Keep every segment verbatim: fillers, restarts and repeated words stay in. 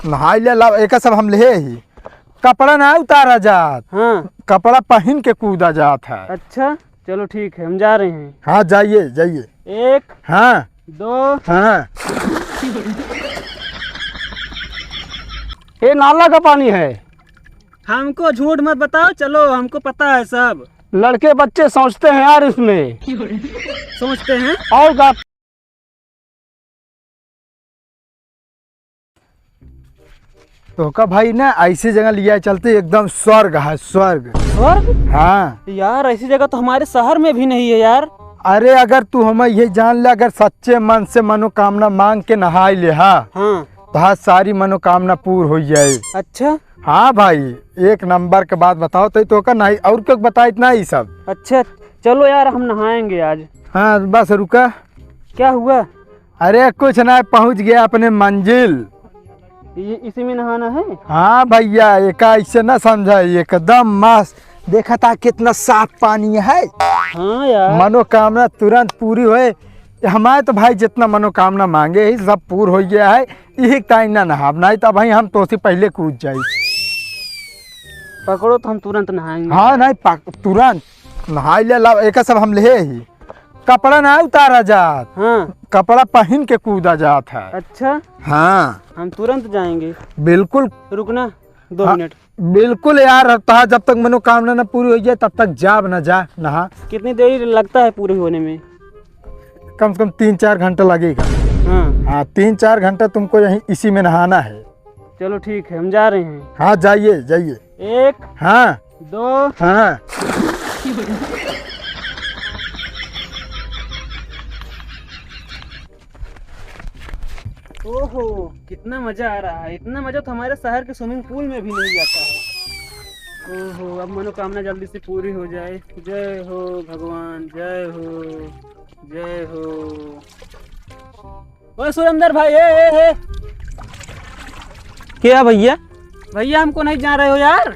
नहाई ले, लाव, एका सब हम लेहे ही। कपड़ा ना उतारा जात। हाँ। कपड़ा पहिन के कूदा जात है। अच्छा, चलो ठीक है, हम जा रहे हैं। हाँ, जाइए, जाइए। एक, हाँ। दो। हाँ। ये नाला का पानी है। हमको झूठ मत बताओ, चलो, हमको पता है सब। लड़के बच्चे सोचते हैं यार इसमें। सोचते हैं? और का? तोहका भाई ना ऐसी जगह लिया चलते, एकदम स्वर्ग है, स्वर्ग। स्वर्ग? हाँ। यार, ऐसी जगह तो हमारे शहर में भी नहीं है यार। अरे, अगर तू हमें ये जान ले, अगर सच्चे मन से मनोकामना मांग के नहाई ले, हाँ, हाँ। तो हाँ, सारी मनोकामना पूर हो जाए। अच्छा। हाँ भाई, एक नंबर के बात बताओ तो, तोहका नहीं और क्यों बताए इतना ही सब। अच्छा, चलो यार, हम नहाएंगे आज। हाँ, बस रुका। क्या हुआ? अरे कुछ ना, पहुँच गया अपने मंजिल। ये इसी में नहाना है? हाँ भैया, एका ऐसे ना समझा, एकदम मस्त। देखा था कितना साफ पानी है। हाँ यार। मनोकामना तुरंत पूरी होए। हमारे तो भाई जितना मनोकामना मांगे ही सब पूर हो गया है। यही टाइम ना नहाब, नहीं तो भाई हम तो से पहले कूद जाई। पकड़ो तो हम तुरंत नहाएंगे। हाँ, नहीं, पक-, तुरंत नहाई ले, लाव, एका सब हम लेहे ही। कपड़ा ना उतारा जात। हाँ। कपड़ा पहिन के कूदा जात है। अच्छा। हाँ। हम तुरंत जाएंगे। बिल्कुल। रुकना, दो हाँ, मिनट। बिल्कुल यार, तोहार जब तक मनोकामना ना पूरी हो जाए, तब तक जाब ना, जा नहा। कितनी देरी लगता है पूरी होने में? कम से कम तीन चार घंटा लगेगा। हाँ। हाँ, तीन चार घंटा तुमको यहीं इसी में नहाना है। चलो ठीक है, हम जा रहे हैं। हाँ, जाइए, जाइए। एक, हाँ। दो। हाँ। ओहो, कितना मजा आ रहा है। इतना मजा तो हमारे शहर के स्विमिंग पूल में भी नहीं आता है। ओहो, अब मनोकामना जल्दी से पूरी हो जाए। जय हो भगवान, जय हो, जय हो। ओए सुरेंद्र भाई, ए, ए, ए। के है भैया? भैया, हमको नहीं जान रहे हो यार?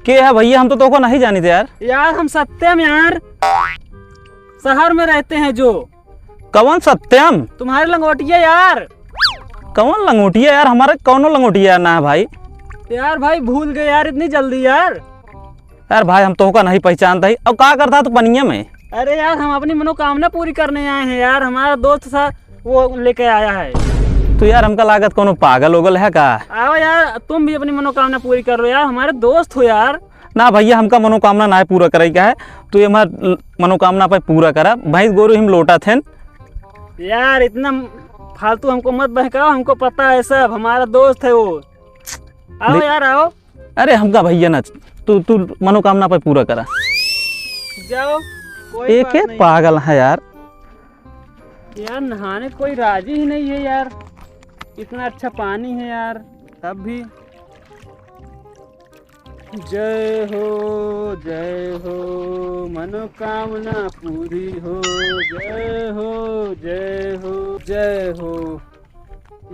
के है भैया? हम तो तोको नहीं जानी थे यार। यार, हम सत्यम यार, शहर में रहते हैं जो। कौन सत्यम? तुम्हारे लंगोटिया यार। कौन लंगोटिया यार? हमारे कौनो लंगोटिया ना है भाई। यार भाई, भूल गए यार इतनी जल्दी यार। यार भाई, हम तोहका नहीं पहचानता ही। अब का करता तू पनिया में? अरे यार, हम अपनी मनोकामना पूरी करने आए हैं यार, हमारा दोस्त सा वो लेके आया है। तो यार, हमका लागत कोनो पागल ओगल है का? आओ यार, तुम भी अपनी मनोकामना पूरी कर लो यार, हमारे दोस्त हो यार। ना भैया, हमका मनोकामना ना पूरा करे का है, तू ये हमार मनोकामना पे पूरा करा। भैंस गोरू हम लोटा थे। यार, इतना फालतू हमको मत बहकाओ, हमको पता है सब, हमारा दोस्त है वो। आओ दे- यार, आओ। अरे हमका भैया ना, तू, तू मनोकामना पे पूरा करा। जाओ, कोई एक बात एक नहीं। पागल है यार। यार नहाने कोई राजी ही नहीं है यार, इतना अच्छा पानी है यार, तब भी। जय हो, जय हो, मनोकामना पूरी हो। जय हो, जय हो, जय हो।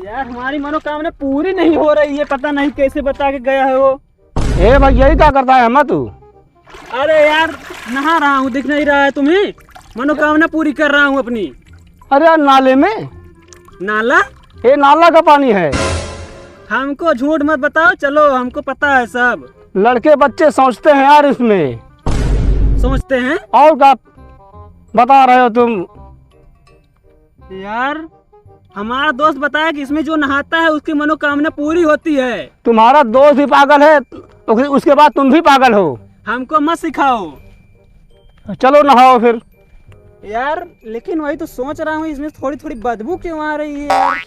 यार हमारी मनोकामना पूरी नहीं हो रही है, पता नहीं कैसे बता के गया है वो। ए भाई, यही क्या करता है हमा तू? अरे यार, नहा रहा हूँ, दिख नहीं रहा है तुम्हें? मनोकामना पूरी कर रहा हूँ अपनी। अरे यार, नाले में। नाला? ये नाला का पानी है। हमको झूठ मत बताओ, चलो, हमको पता है सब। लड़के बच्चे सोचते हैं यार इसमें। सोचते हैं? और क्या बता रहे हो तुम? यार, हमारा दोस्त बताया कि इसमें जो नहाता है उसकी मनोकामना पूरी होती है। तुम्हारा दोस्त भी पागल है, उस-, उसके बाद तुम भी पागल हो। हमको मत सिखाओ। चलो नहाओ फिर। यार, लेकिन वही तो सोच रहा हूँ, इसमें थोड़ी थोड़ी बदबू क्यों आ रही है यार?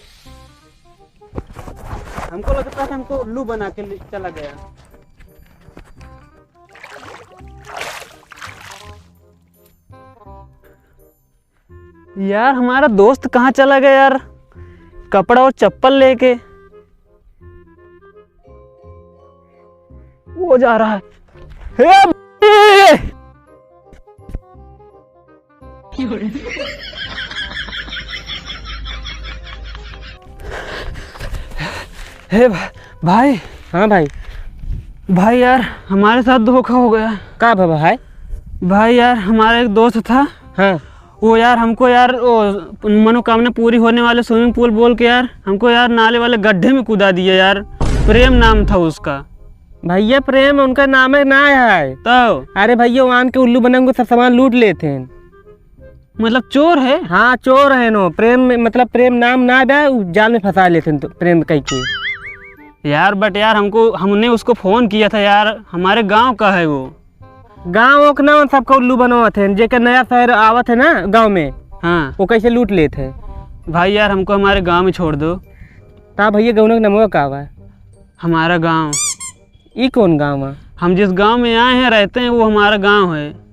हमको लगता है हमको उल्लू बना के ले चला गया। यार, हमारा दोस्त कहाँ चला गया यार, कपड़ा और चप्पल लेके? वो जा रहा है। हे भाई! हे भा-, भाई। हाँ भाई। भाई यार, हमारे साथ धोखा हो गया। का भा भाई? भाई यार, हमारा एक दोस्त था। हाँ। वो यार, हमको यार, वो मनोकामना पूरी होने वाले swimming pool बोल के यार, हमको यार नाले वाले गड्ढे में कूदा दिया यार। प्रेम नाम था उसका। भैया, प्रेम उनका नाम है ना है। तो? अरे भैया, वो आन के उल्लू बनेंगे, सब सामान लूट लेते हैं। मतलब चोर है? हाँ, चोर है नो। प्रेम में, मतलब प्रेम नाम ना बा, उ जाल में फंसा लेते हैं तो प्रेम कह के। यार, but यार, हमको, हमने उसको फोन किया था यार, हमारे गांव का है वो। गाँव ओक ना, उन सबका उल्लू बनवत हैं, जेकर नया शहर आवत है ना गाँव में, हाँ। वो कैसे लूट लेत है। भाई यार, हमको हमारे गाँव में छोड़ दो। ता भैया, गौनक नमवा का बा? हमारा गाँव। ई कौन गाँव है? हम जिस गाँव में आए हैं, रहते हैं, वो हमारा गाँव है।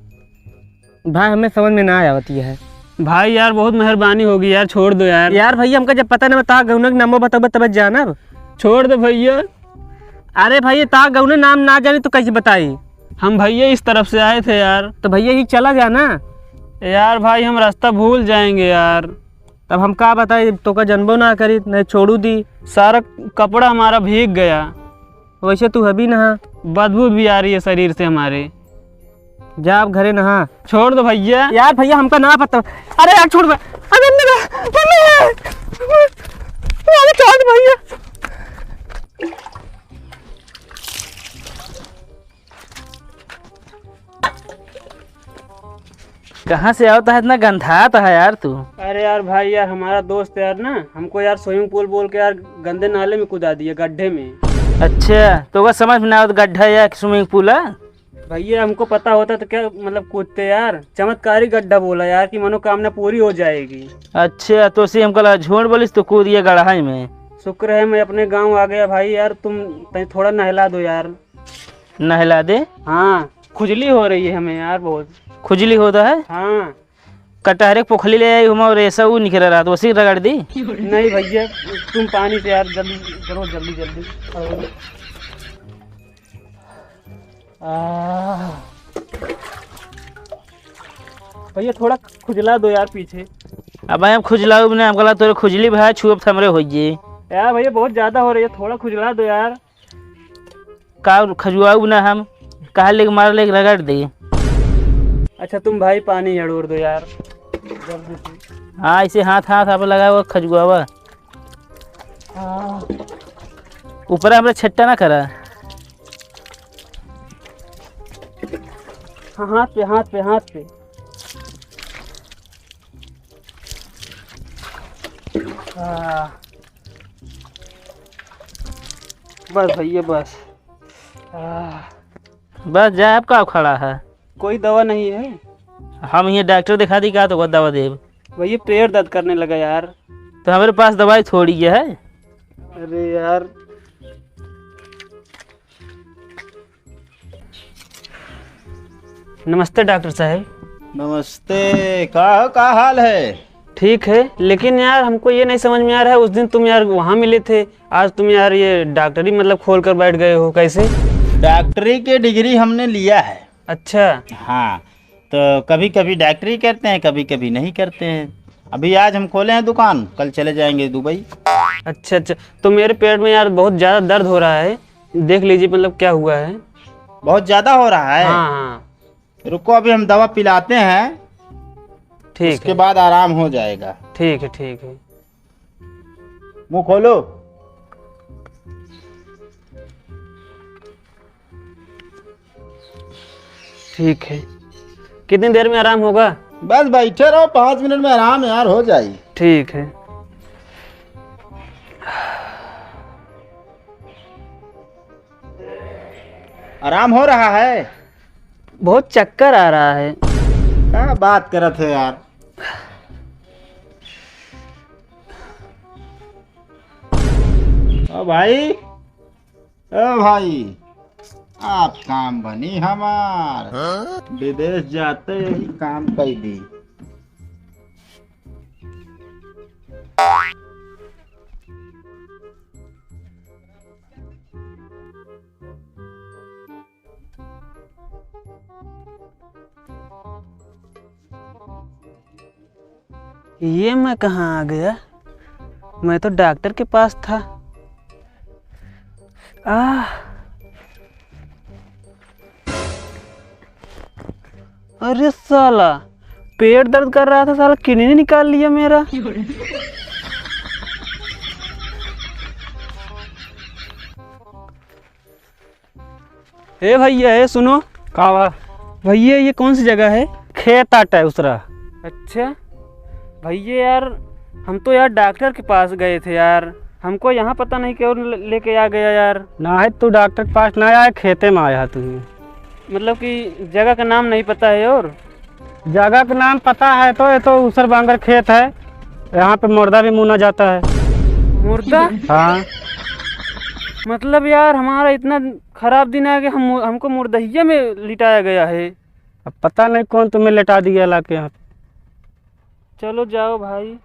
भाई, हमें समझ में ना आवत है। भाई यार, बहुत मेहरबानी होगी यार, छोड़ दो यार। यार भैया, हमका जब पता ना बा, ता गौनक नमवा बतबा तब जानब। छोड़ दो भैया। अरे भैया, ता गौने नाम ना जानी तो कैसे बताई? हम भैया इस तरफ से आए थे यार। तो भैया, ही चला जाना। यार भाई, हम रास्ता भूल जाएंगे यार। तब हम का बताई, तोका जनबो ना करी, नहीं छोड़ू दी। सारा कपड़ा हमारा भीग गया। वैसे तू हबी ना। बदबू भी आ रही है शरीर से हमारे। जा अब घरे नहा। छोड़ दो भैया। यार भैया, हमका ना पता। अरे यार, छोड़ बे। अरे मम्मी, मम्मी, मम्मी, अरे छोड़ दे भैया। कहाँ से आवता है, इतना गंधात है यार तू? अरे यार भाई, यार हमारा दोस्त यार ना, हमको यार swimming pool बोल के यार गंदे नाले में कूदा दिया, गड्ढे में। अच्छा, तो वह समझ में ना आवत, गड्ढा या swimming pool है? भैया, हमको पता होता तो क्या, मतलब, कूदते यार। चमत्कारी गड्ढा बोला यार कि मनोकामना पूरी हो जाएगी। अच्छा, तो उसे हमको लगा झूठ बोलिस तो कूद गया गड्ढा में। शुक्र है मैं अपने गाँव आ गया भाई। यार तुम तनी थोड़ा नहला दो यार। नहला दे? हाँ, खुजली हो रही है हमें यार बहुत। खुजली होता है? हाँ। कटहरे के पोखली ले आई हम और ऐसा वो निकल रहा था, उसी रगड़ दी। नहीं भैया, तुम पानी से यार जल्दी करो, जल्दी जल्दी। आह। भैया, थोड़ा खुजला दो यार पीछे। अब हम खुजलाऊ भी ना, हमको लगा तोरे खुजली भा छुअब त हमरे होइए। यार भैया, बहुत ज्यादा हो रही है, थोड़ा खुजला दो यार। का खजुआऊ ना हम, कहा लेके मार लेके रगड़ दे। अच्छा तुम भाई पानी अड़ोर दो यार, जल्दी से। हाँ, इसे हाथ, हाथ आप लगावा खजुआवा। हाँ। ऊपर हमरा छट्टा ना करा। हाँ, हाथ पे, हाथ पे, हाथ पे। हाँ। बस भैया, बस। आह। बस जा, अब का खड़ा है? कोई दवा नहीं है? हम ये डॉक्टर दिखा दी का, तो दवा देब? भैया, पेट दर्द करने लगा यार। तो हमारे पास दवाई थोड़ी है। अरे यार। नमस्ते डॉक्टर साहब। नमस्ते, का हो, का हाल है? ठीक है, लेकिन यार हमको ये नहीं समझ में आ रहा है, उस दिन तुम यार वहाँ मिले थे, आज तुम यार ये डॉक्टरी मतलब खोल कर बैठ गए हो, कैसे? डॉक्टरी के डिग्री हमने लिया है। अच्छा। हाँ, तो कभी-कभी डॉक्टरी करते हैं, कभी-कभी नहीं करते हैं। अभी आज हम खोले हैं दुकान, कल चले जाएंगे दुबई। अच्छा, अच्छा, तो मेरे पेट में यार बहुत ज़्यादा दर्द हो रहा है, देख लीजिए मतलब क्या हुआ है। बहुत ज़्यादा हो रहा है? हाँ, हाँ। रुको, अभी हम दवा पिलाते हैं, ठीक उसके है। बाद आराम हो जाएगा। ठीक है, ठीक है। मुंह खोलो। ठीक है, कितनी देर में आराम होगा? बस बैठे रहो, पाँच मिनट में आराम यार हो जाए। ठीक है। आराम हो रहा है? बहुत चक्कर आ रहा है। का बात करत है यार? ओ भाई, ओ भाई, आप काम बनी हमार। विदेश जाते यही काम कर दी। ये मैं कहाँ आ गया? मैं तो डॉक्टर के पास था। आह! अरे साला, पेट दर्द कर रहा था, साला किडनी निकाल लिया मेरा। ए भैया, ए सुनो। का बा? भैया, ये कौन सी जगह है? खेत आटा है उसरा। अच्छा भैया यार, हम तो यार डॉक्टर के पास गए थे यार, हमको यहाँ पता नहीं क्यों ले- लेके आ गया यार। ना है, तू डॉक्टर के पास ना आया, खेते में आया तू। मतलब कि जगह का नाम नहीं पता है और? जगह का नाम पता है तो, ये तो ऊसर बांगर खेत है, यहाँ पे मुर्दा भी मुना जाता है। मुर्दा? हाँ। मतलब यार, हमारा इतना खराब दिन आ गया, हम, हमको मुर्दहिया में लिटाया गया है। अब पता नहीं कौन तुम्हें लेटा दिया लाके यहाँ पे। चलो जाओ भाई।